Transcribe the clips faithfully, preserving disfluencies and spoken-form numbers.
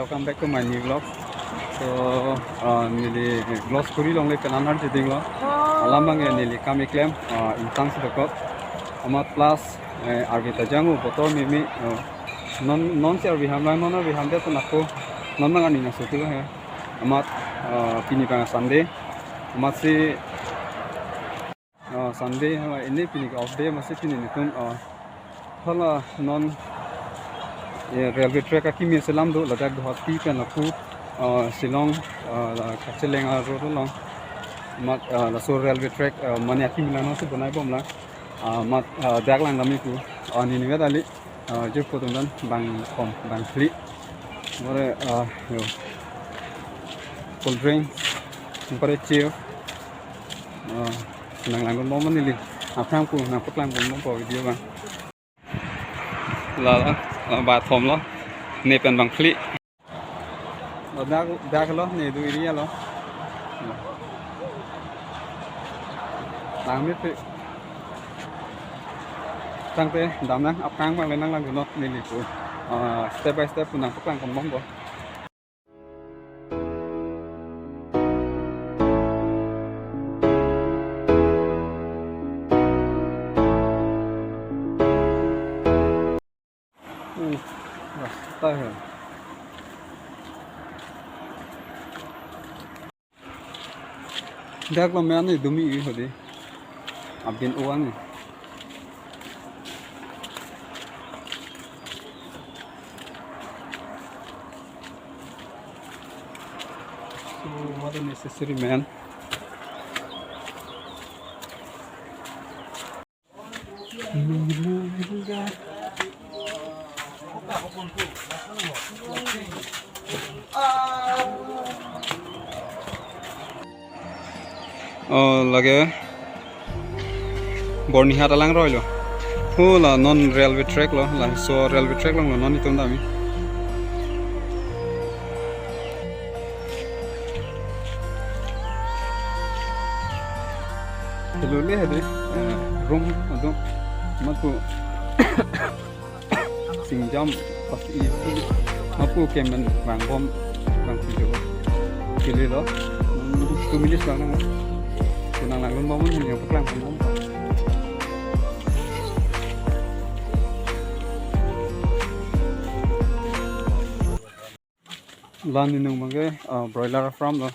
Welcome back to my new vlog. So, uh, neli vlog kuri longle pen anhar jeding lo. Alam abang neli kam keklem, uh, ingtang si dokok. Amat plus, eh, arve ta jang o, botor mimi, uh, non, non si arve ham lang, non arve ham det pun ako, non abang arni nangsotu he. Amat, uh, pini abang Sunday. Amat si, uh, Sunday, hala ini pini ke off day, amat si pini nelitum, uh, hala non, eh, railway track akimi selam do, ladak Guwahati pen lapu, uh, Shillong, uh, la Kacheleng a road along. Amat, uh, laso railway track, uh, mane akimi lang non si bonai bom lang. Uh, amat, uh, dak lang dam-ik pu, uh, neli ningve dali. Ah, je photo dan bang kom, bang phli. Bore, ah, yo. Cold drink, bore chill. Ah, nang lang bom neli. Aphrang pu, nangpaklang bom po video abang. La, la, la, bathom lo. Ne pen bang phli. Dak, dak lo, ne do area lo. Langmepik. Tangte damnang, aphrang abang le nanglang dunnon neli pu. Ah, step by step pu nangpaklang kon bom po. Oh, rasta hai. Dak lo me ani dumi i hodi. Abin o ani. So, what a necessary man. Oh, lake Bornihat alang roi lo. Oh, la non railway track lo, laso railway track along lo non itum dam-ik. Hello le hade, eh, room adung, amat pu singjam pas i, amat pu kemen bang bom, bang video. Kili lo, hmm, two minutes lang nang. Kunang lang bom bom, yang paklang bom bom. La neli nung abang ke, ah, broiler farm lo.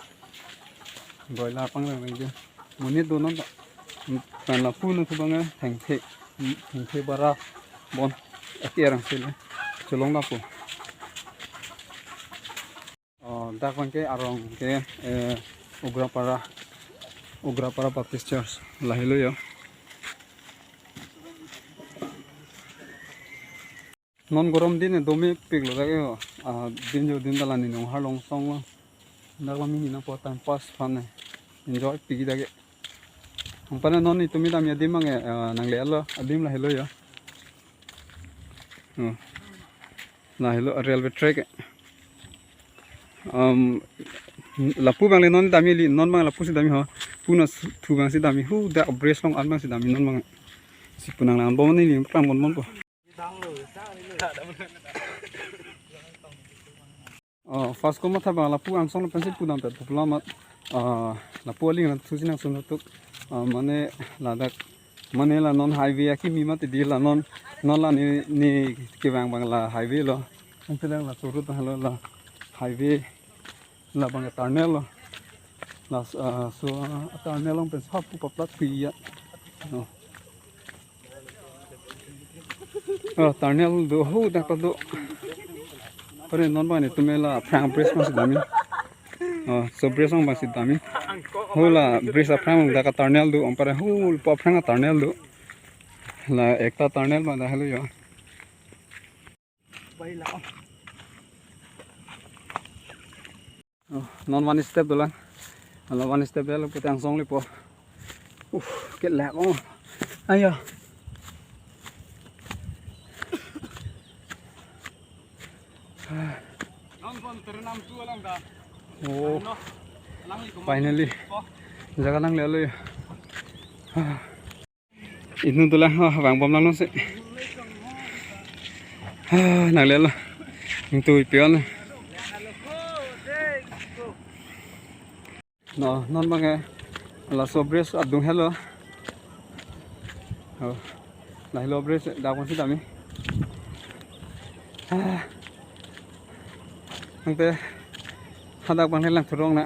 Broiler panglang lagi. Monit donon ta. Pen lapu nangkebang ke thengthe. Thengthe bara bon. Ati arang sele. Cholong lapu. Oh, dak abang ke arong ke, eh, Ugrapara. Ugrapara Baptist Church. Lahelo yo. Non gorom din domepik lo dak yo. Ah, din jo din ta la neli nung arlong song lo. Dak la mini nangpo time pass aphan ne. Enjoy pik-ik dak ke. Amat non itum dam adim abang ke, ah, nangle lo, adim lahelo yo. Oh. Lahelo railway track. Um, lapu abang le non dam-ik li, non abang lapu si dam-ik ho. Pu nangthu abang si dam-ik. Hu dak bridge along an abang si dam-ik non abang. Si pu nanglang bom neli nangpaklang bom bom po. Oh, first ko matha abang lapu angsong lo pensi pu dam pet pula amat. Ah, lapu aling nangthu si nangsun tuk. Ah, mane ladak, mane la non highway akimi mati di la non, non la neli, neli kevang abang la highway lo. Ansi lang laso road halo la highway. Labang tunnel lo. Laso, ah, so, ah, tunnel along pen sapu paplat pi ya. Oh. Oh, tunnel do, ho dak do. Pare non abang nelitum la aphrang bridge abang si dam-ik. Oh, so bridge along abang si dam-ik. Ho la bridge aphrang dak tunnel do, amat pare ho lapu aphrang tunnel do. La ekta tunnel abang dak helo yo. Oh, non one step dolang. Hala one step dolang, kete angsong lepo. Uh, ke lak oh. Ayo. Oh, finally. Jaga nanglelo ya. Inut dolang, oh, vang bom lang non si. Ah, nanglelo. Ingtui pion. No, non abang ke laso bridge adung helo. Oh, lahelo bridge dak abang si dami. Ah. Tangte hadak abang le lang thurong na.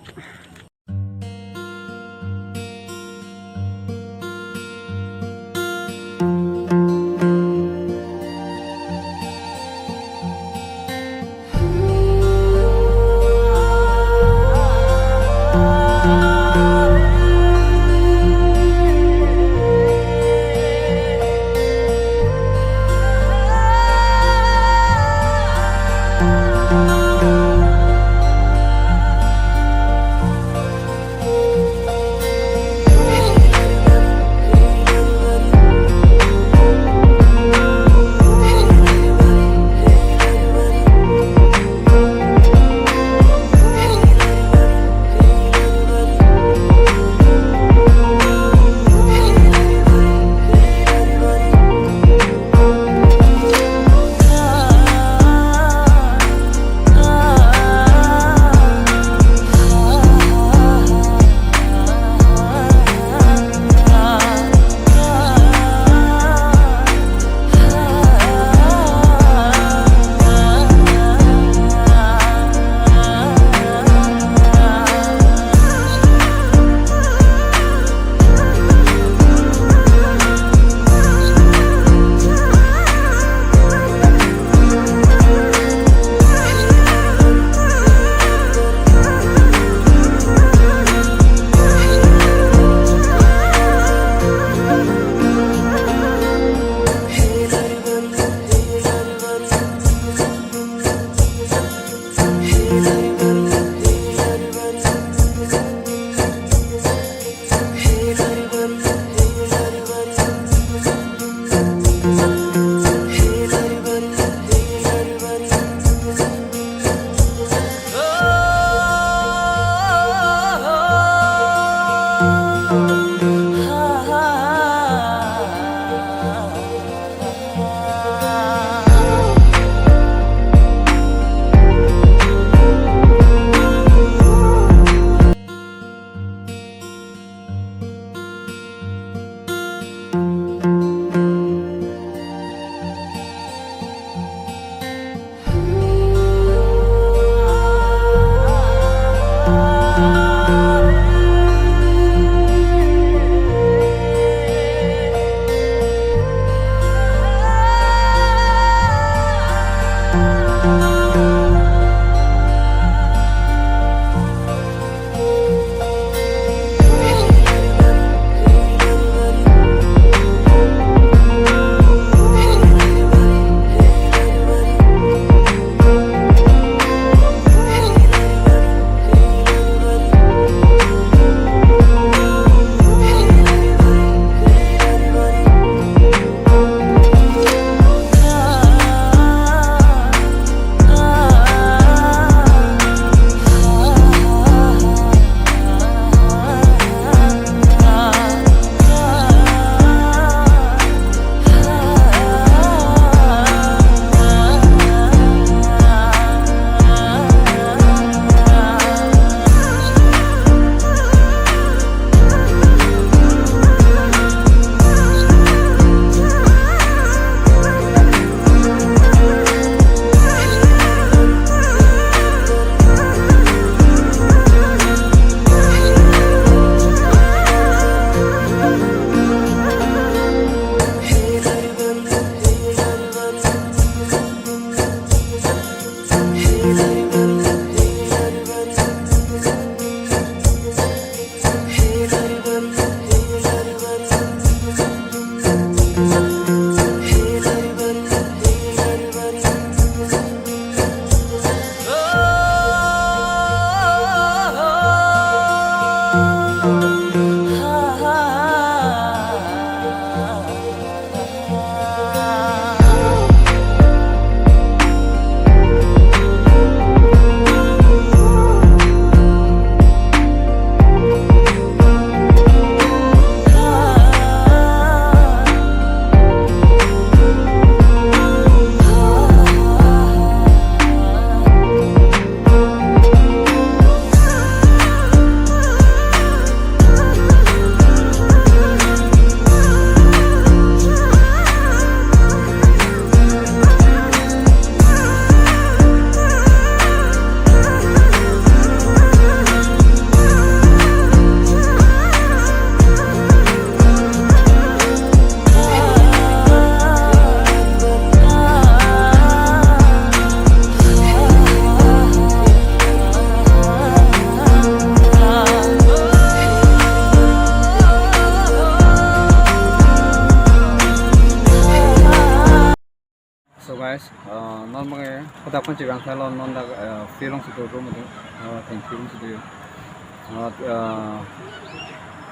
Mane, hadak pen chevang tha lo non dak, eh, field along si do ro mane, eh, thank you si do. Eh, eh,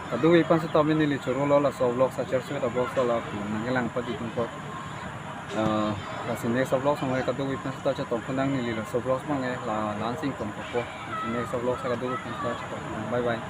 kadokave aphan seta neli choro lo laso vlog sa church ta vlog sa la ku nangkelang padi tum ko. Eh, lasi next vlog along kadokave aphan seta chetong pon nang neli laso vlog mane la lansing tong ko. Lasi next vlog sa kadokave aphan seta chetong. Bye bye.